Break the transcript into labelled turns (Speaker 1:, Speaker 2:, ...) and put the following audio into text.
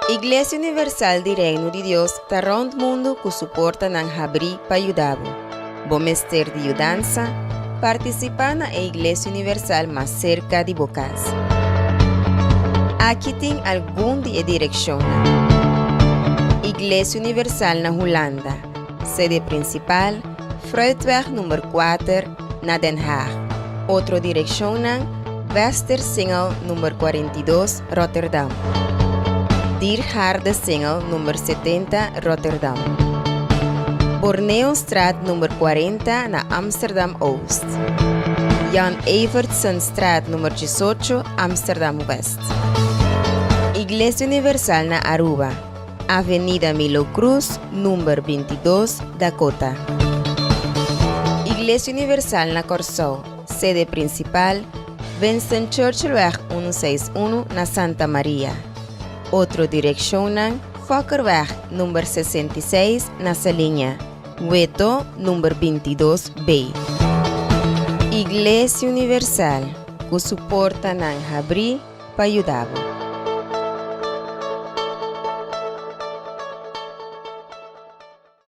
Speaker 1: Iglesia Universal di Reino di Dios ta rònt mundu ku su portanan habrí pa yuda bo. Bo mester di yudansa? Partisipá na e Iglesia Universal mas serka di bo kas. Aki tin algun di e direkshonnan. Iglesia Universal na Hulanda, sede prinsipal, Fruitweg number kuater, na Den Haag. Otro direkshonnan, Westersingel number 42, Rotterdam. Diergaardesingel number 70, Rotterdam. Borneostraat number 40 na Amsterdam Oost. Jan Evertsenstraat number 18, Amsterdam West. Iglesia Universal na Aruba, Avenida Milo Cruz number 22, Dakota. Iglesia Universal na Kòrsou, sede prinsipal, Winston Churchillweg 161 na Santa Maria. Otro direkshonnan, Fokkerweg number 66 na Saliña, Weto number 22 B. Iglesia Universal, ku su portanan habrí pa yuda bo.